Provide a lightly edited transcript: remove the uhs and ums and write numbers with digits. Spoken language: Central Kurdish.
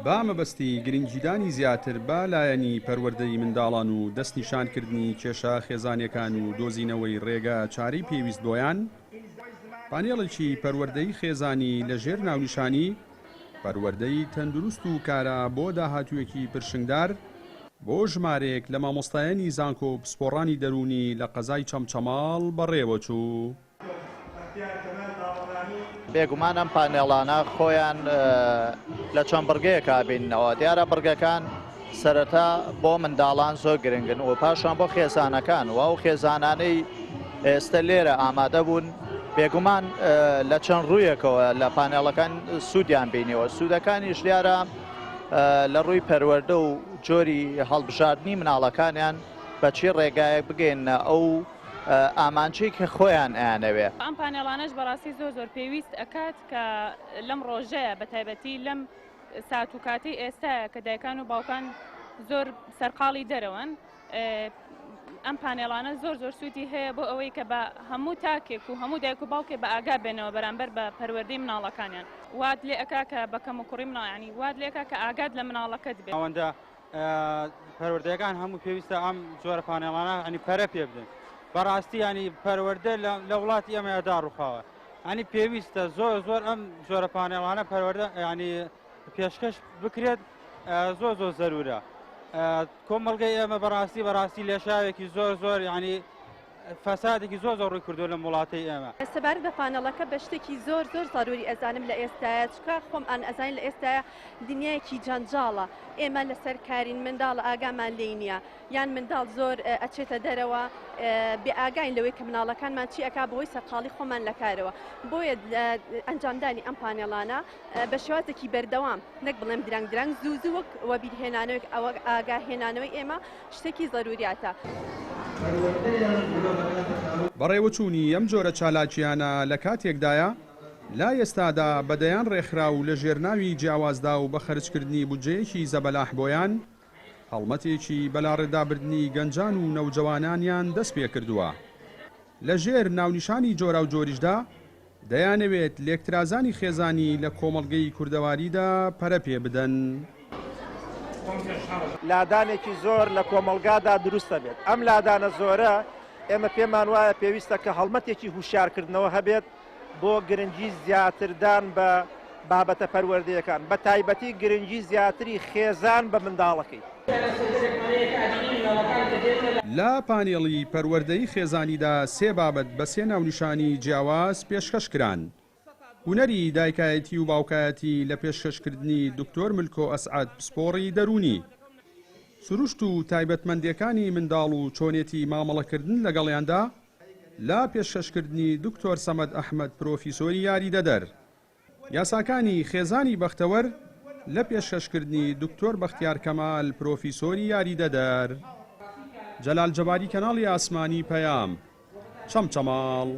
بە مەبەستی گرنگیدانی زیاتر بە لایەنی پەروەردەی منداڵان و دەستنیشانکردنی کێشە خێزانیەکان و دۆزینەوەی رێگە چارەی پێویست بۆیان، پانێڵێکی پەروەردەی خێزانی لە ژێر ناونیشانی، پەروەردەی تەندروست و کارا بۆ داهاتوویەکی پرشنگدار، بۆ ژمارەیەک لە مامۆستایانی زانکۆ و پسپۆڕانی دەروونی لە قەزای چەمچەماڵ بەڕێوەچوو. بێگومان ئەم پانێڵانە خۆیان لە چەند بڕگەیەکا بیننەوە، دیارە بڕگەکان سەرەتا بۆ منداڵان زۆر گرنگن و پاشان بۆ خێزانەکان و ئەو خێزانانەی ئێستە لێرە ئامادە بوون بێگومان لە چەند ڕوویەکەوە لە پانێڵەکان سوودیان بینیوە، سوودەکانیش دیارە لە ڕووی پەروەردە و جۆری هەڵبژاردنی مناڵەکانیان بە چی ڕێگایەک بگەینە ئەو ئامانجەی کە خۆیان ئەیانەوێ. ئەم پانێڵانەش بەڕاستی زۆر زۆر پێویست ئەکات کە لەم ڕۆژەیە بە تایبەتی لەم سات و کاتەی ئێستایە کە دایکان و باوکان زۆر سەرقاڵی دەرەوەن ئەم پانێڵانە زۆر زۆر سوودی هەیە بۆ ئەوەی کە بە هەموو تاکێک و هەموو دایک و باوکێ بە ئاگا بێنەوە بەرامبەر بە پەروەردەی مناڵەکانیان وات لێ ئەکا کە بە کەم و کوڕی مناڵ ینی وات لێکا کە ئاگات لە مناڵەکەت بێ. ئەوەندە پەروەردەکان هەموو پێویستە ئەم جۆرە پانێڵانە ینی پەرە پێ بدەن بەڕاستی ینی پەروەردە لە وڵاتی ئێمە داڕوخاوە ینی پێویستە زۆر زۆر ئەم جۆرە پانێڵانە پەروەردە ینی پێشکەش بکرێت زۆر زۆر زەرورە کۆمەڵگەی ئێمە بەڕاستی بەڕاستی لێشاوێکی زۆر زۆر ینی فەسادێکی زۆر زۆر ڕووی کردو لەم وڵاتەی ئێمە. سەبارەت بە پانێڵەکە بە شتێکی زۆر زۆر زەروری ئەزانم لە ئێستایا چونکە خۆمان ئەزانین لە ئێستایا دنیایەکی جەنجاڵە ئێمە لەسەر کارین منداڵ ئاگامان لێی نییە یان منداڵ زۆر ئەچێتە دەرەوە بێ ئاگاین لەوەی کە مناڵەکانمان چی ئەکا بەهۆی سەرقاڵی خۆمان لە کارەوە بۆیە ئەنجامدانی ئەم پانێڵانە بە شێوازێکی بەردەوام نەک بڵێم درەنگ درەنگ زوو زوو وەک وەبیرهێنانەوەیەک ئەوە ئاگا هێنانەوەی ئێمە شتێکی زەروریاتە. بەڕێوەچوونی ئەم جۆرە چالاکییانە لە کاتێکدایە، لە ئێستادا بە دەیان ڕێکخراو لە ژێر ناوی جیاوازدا و بە خەرجکردنی بودجەیەکی زەبەلاح بۆیان، هەڵمەتێکی بەلاڕێدابردنی گەنجان و نەوجەوانانیان دەستپێکردووە. لە ژێر ناونیشانی جۆراوجۆریشدا دەیانەوێت لێکترازانی خێزانی لە کۆمەڵگەی کوردەواریدا پەرە پێ بدەن. لادانێکی زۆر لە کۆمەڵگادا دروست دەبێت، ئەم لادانە زۆرە ئێمە پێمان وایە پێویستە کە هەڵمەتێکی هوشیارکردنەوە هەبێت بۆ گرنگی زیاتردان بە بابەتە پەروەردەیەکان، بە تایبەتی گرنگی زیاتری خێزان بە منداڵەکەی. لە پانێڵی پەروەردەی خێزانیدا سێ بابەت بە سێ ناونیشانی جیاواز پێشکەش کران. هونەری دایکایەتی و باوکایەتی لە پێشکەشکردنی دکتۆر ملکۆ ئەسعەد پسپۆڕی دەروونی. سروشت و تایبەتمەندییەکانی منداڵ و چۆنێتی مامەڵەکردن لەگەڵیاندا لە پێشکەشکردنی دکتۆر سەمەد ئەحمەد پرۆفیسۆری یاریدەدەر. یاساکانی خێزانی بەختەوەر لە پێشکەشکردنی دکتۆر بەختیار کەمال پرۆفیسۆری یاریدەدەر. جەلال جەباری کەناڵی ئاسمانی پەیام، چەمچەماڵ.